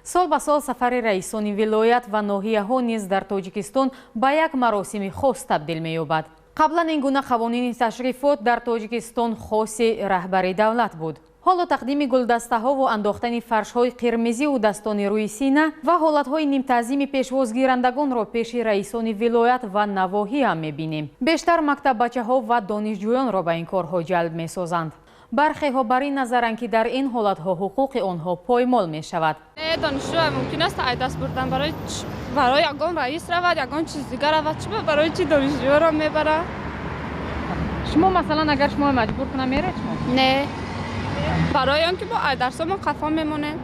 Сол ба сол сафари раисони вилоят ва ноҳияҳо низ дар Тоҷикистон ба як маросими хос табдил меёбад. Қаблан ин гуна қавонини ташрифот дар Тоҷикистон хоси раҳбари давлат буд. Ҳоло тақдими гулдастаҳову андохтани фаршҳои қирмизиву дастони рӯи сина ва ҳолатҳои нимтаъзими пешвозгирандагонро пеши раисони вилоят ва навоҳӣ ҳам мебинем. Бештар мактаббачаҳо ва донишҷӯёнро ба ин корҳо ҷалб месозанд. Бархеҳо бар ин назаранд, ки дар ин ҳолатҳо ҳуқуқи онҳо поймол мешавад. Донишҷӯ мумкин аст ай даст бурдан барои ягон раис равад, ягон чиз дигар равад. Чӣ барои чӣ донишҷӯёро мебарад? Шумо, масалан, агар шумо маҷбур кунам, меред шумо? Не, барои он ки мо ай дарсомон қафо мемонем.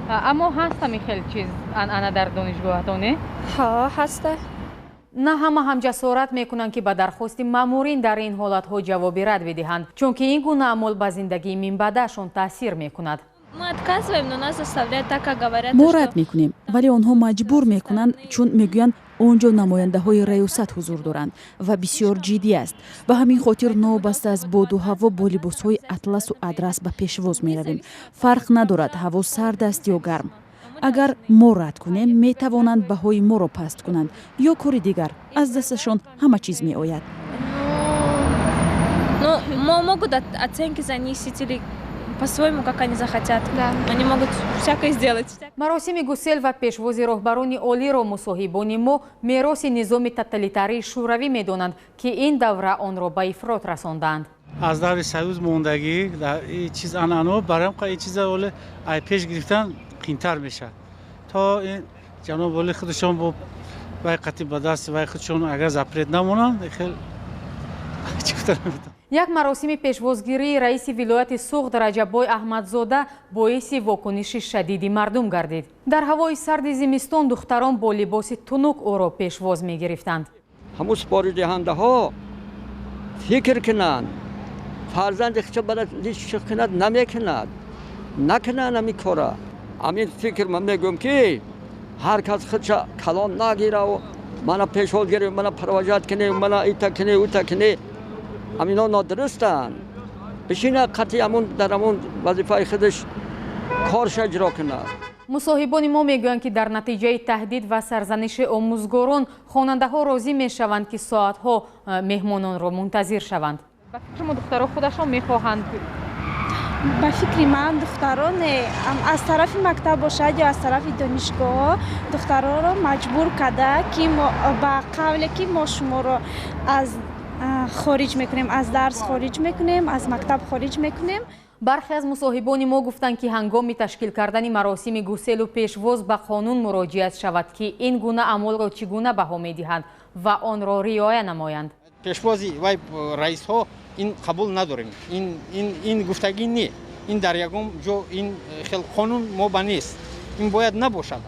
Аммо ҳаст ҳамин хел чиз, анъана дар донишгоҳатон, не? Ҳа, ҳаста. На ҳама ҳам ҷасорат мекунанд, ки ба дархости маъмурин дар ин ҳолатҳо ҷавоби рад бидиҳанд, чунки ин гуна амал ба зиндагии минбаъдаашон таъсир мекунад. Мо рад мекунем, вале онҳо маҷбур мекунанд, чун мегӯянд, он ҷо намояндаҳои раёсат ҳузур доранд ва бисёр ҷиддӣ аст. Ба ҳамин хотир, новобаста аз боду ҳаво, бо либосҳои атласу адрас ба пешвоз меравем. Фарқ надорад, ҳаво сард аст ё гарм. Агар мо рад кунем, метавонанд баҳои моро паст кунанд ё кори дигар. Аз дасташон ҳама чиз меояд. Ну, могут оценки занизить или по-своему, как они захотят. Да. Они могут всякое сделать. Маросими гусел ва пешвози роҳбарони олиро мусоҳибони мо мероси низоми тоталитарии шӯравӣ медонанд, ки ин давра онро ба ифрот расондаанд. Аз даври Союз мондагӣ чиз, анъанаҳо, барои ин чиза оле ай пеш гирифтан қиинтар мешавад. То ин ҷаноби олӣ худашон бо вай қатъи ба дасти вай худшон агар запрет намонанд, хел чӣ гуфта наметавонам. Як маросими пешвозгирии раиси вилояти Суғд Раҷаббой Аҳмадзода боиси вокуниши шадиди мардум гардид. Дар ҳавои сарди зимистон духтарон бо либоси тунук ӯро пешвоз мегирифтанд. Ҳамун супоридиҳандаҳо фикр кунанд, фарзанди худшо баъд чӣ кунад, намекунад, накунанд ҳамин кора. Ҳамин фикр ман мегӯям, ки ҳар кас худша калон нагираву мана пешвоз гирем, мана провожать кунем, мана ита кунӣ, ута кунӣ, ҳамино нодурустанд. Бишина қатъи ҳамун дар ҳамун вазифаи худаш корша иҷро кунад. Мусоҳибони мо мегӯянд, ки дар натиҷаи таҳдид ва сарзаниши омӯзгорон хонандаҳо розӣ мешаванд, ки соатҳо меҳмононро мунтазир шаванд. Ба фикри шумо, духтаро худашон мехоҳанд? Ба фикри ман, духтарон аз тарафи мактаб бошад ё аз тарафи донишгоҳ, духтаронро маҷбур карда, ки ба қавле ки мо шуморо аз хориҷ мекунем, аз дарс хориҷ мекунем, аз мактаб хориҷ мекунем. Бархе аз мусоҳибони мо гуфтанд, ки ҳангоми ташкил кардани маросими гуселу пешвоз ба қонун муроҷиат шавад, ки ин гуна амолро чӣ гуна баҳо медиҳанд ва онро риоя намоянд. Пешвози вай раисҳо ин қабул надорем. Ин гуфтагӣ не, ин дар ягон ҷо ин хел қонун мо ба нест, ин бояд набошад.